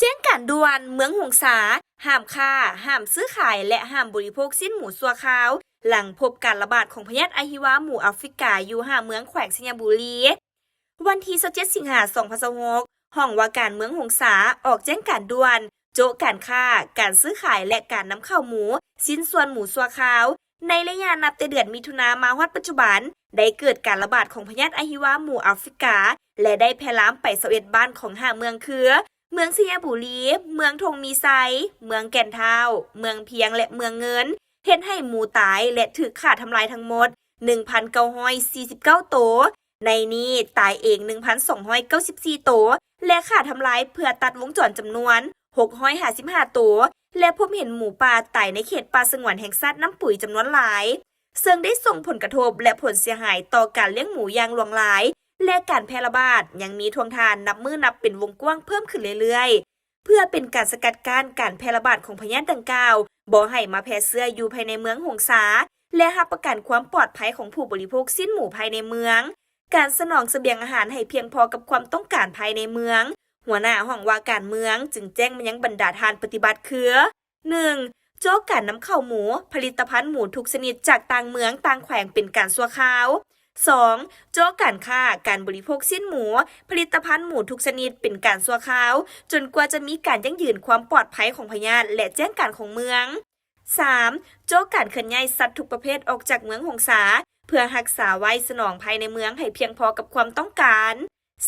ແຈ້ງການດ່ວນ ເມືອງຫົງສາ ຫ້າມຄ້າ, ຫ້າມຊື້ຂາຍ ແລະ ຫ້າມບໍລິໂພກຊີ້ນໝູຊົ່ວຄາວ ຫຼັງພົບການລະບາດຂອງພະຍາດອະຫິວາໝູອາຟຣິກາ ຢູ່ຫ້າເມືອງແຂວງໄຊຍະບູລີ. ວັນທີຊາວເຈັດ ສິງຫາ ສອງພັນຊາວຫົກ ຫ້ອງວ່າການເມືອງຫົງສາ ອອກແຈ້ງການດ່ວນ ໂຈະການຄ້າ, ການຊື້ຂາຍ ແລະ ການນຳເຂົ້າໝູ, ຊິ້ນສ່ວນໝູຊົ່ວຄາວ. ໃນໄລຍະນັບແຕ່ເດືອນມິຖຸນາມາຮອດປັດຈຸບັນ ໄດ້ເກີດການລະບາດຂອງພະຍາດອະຫິວາໝູອາຟຣິກາ ແລະ ໄດ້ແຜ່ລາມໄປຊາວເອັດບ້ານຂອງຫ້າເມືອງຄື ເມືອງໄຊຍະບູລີ, ເມືອງທົ່ງມີໄຊ, ເມືອງແກ່ນທ້າວ, ເມືອງພຽງ ແລະ ເມືອງເງິນ, ເຮັດໃຫ້ໝູຕາຍ ແລະ ຖືກຂ້າທຳລາຍທັງໝົດ ໜຶ່ງພັນເກົ້າຮ້ອຍສີ່ສິບເກົ້າໂຕ. ໃນນີ້ຕາຍເອງ ໜຶ່ງພັນສອງຮ້ອຍເກົ້າສິບສີ່ໂຕ ແລະ ຂ້າທຳລາຍເພື່ອຕັດວົງຈອນຈຳນວນ ຫົກຮ້ອຍຫ້າສິບຫ້າໂຕ ແລະ ພົບເຫັນໝູປ່າຕາຍໃນເຂດປ່າສະຫງວນແຫ່ງຊາດນ້ຳປຸຍຈຳນວນຫຼາຍ, ເຊິ່ງໄດ້ສົ່ງຜົນກະທົບ ແລະ ຜົນເສຍຫາຍຕໍ່ການລ້ຽງໝູຢ່າງຫຼວງຫຼາຍ ແລະ ການແຜ່ລະບາດຍັງມີທ່ວງທ່ານັບມື້ນັບເປັນວົງກວ້າງເພີ່ມຂຶ້ນເລື້ອຍໆ. ເພື່ອເປັນການສະກັດກັ້ນການແຜ່ລະບາດຂອງພະຍາດດັ່ງກ່າວ ບໍ່ໃຫ້ມາແຜ່ເຊື້ອຢູ່ພາຍໃນເມືອງຫົງສາ ແລະ ຮັບປະກັນຄວາມປອດໄພຂອງຜູ້ບໍລິໂພກຊີ້ນໝູພາຍໃນເມືອງ, ການສະໜອງສະບຽງອາຫານໃຫ້ພຽງພໍກັບຄວາມຕ້ອງການພາຍໃນເມືອງ, ຫົວໜ້າຫ້ອງວ່າການເມືອງຈຶ່ງແຈ້ງມາຍັງບັນດາທ່ານປະຕິບັດຄື ໜຶ່ງ ໂຈະການນຳເຂົ້າໝູ, ຜະລິດຕະພັນໝູທຸກຊະນິດຈາກຕ່າງເມືອງ, ຕ່າງແຂວງເປັນການຊົ່ວຄາວ. ສອງ ໂຈະການຄ້າ, ການບໍລິໂພກຊີ້ນໝູ, ຜະລິດຕະພັນໝູທຸກຊະນິດເປັນການຊົ່ວຄາວ ຈົນກວ່າຈະມີການຢັ້ງຢືນຄວາມປອດໄພຂອງພະຍາດ ແລະ ແຈ້ງການຂອງເມືອງ. ສາມ ໂຈະການເຄື່ອນຍ້າຍສັດທຸກປະເພດອອກຈາກເມືອງຫົງສາ ເພື່ອຮັກສາໄວ້ສະໜອງພາຍໃນເມືອງໃຫ້ພຽງພໍກັບຄວາມຕ້ອງການ.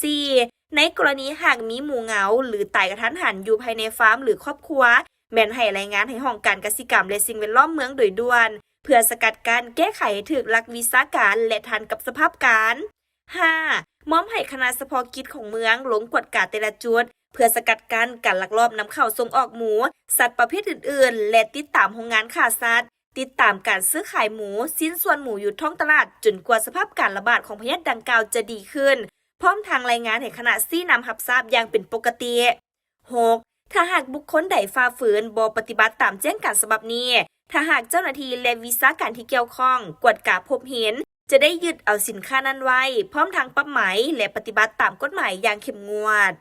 ສີ່ ໃນກໍລະນີຫາກມີໝູເຫງົາ ຫຼື ຕາຍກະທັນຫັນຢູ່ພາຍໃນຟາມ ຫຼື ຄອບຄົວ ແມ່ນໃຫ້ລາຍງານໃຫ້ຫ້ອງການກະສິກຳ ແລະ ສິ່ງແວດລ້ອມເມືອງໂດຍດ່ວນ ເພື່ອສະກັດກັ້ນແກ້ໄຂໃຫ້ຖືກຫຼັກວິຊາການ ແລະ ທັນກັບສະພາບການ. ຫ້າ ມອບໃຫ້ຄະນະສະເພາະກິດຂອງເມືອງລົງກວດກາແຕ່ລະຈຸດ ເພື່ອສະກັດກັ້ນການລັກລອບນຳເຂົ້າສົ່ງອອກໝູ, ສັດປະເພດອື່ນໆ ແລະ ຕິດຕາມໂຮງງານຂ້າສັດ, ຕິດຕາມການຊື້ຂາຍໝູ, ຊິ້ນສ່ວນໝູຢູ່ທ້ອງຕະຫຼາດ ຈົນກວ່າສະພາບການລະບາດຂອງພະຍາດດັ່ງກ່າວຈະດີຂຶ້ນ, ພ້ອມທັງລາຍງານໃຫ້ຄະນະຊີ້ນຳຮັບຊາບຢ່າງເປັນປົກກະຕິ. ຫົກ ຖ້າຫາກບຸກຄົນໃດຝ່າຝືນ, ບໍ່ປະຕິບັດຕາມແຈ້ງການສະບັບນີ້, ຖ້າຫາກເຈົ້າໜ້າທີ່ ແລະ ວິຊາການທີ່ກ່ຽວຂ້ອງກວດກາພົບເຫັນ, ຈະໄດ້ຍຶດເອົາສິນຄ້ານັ້ນໄວ້, ພ້ອມທັງປັບໃໝ ແລະ ປະຕິບັດຕາມກົດໝາຍຢ່າງເຂັ້ມງວດ.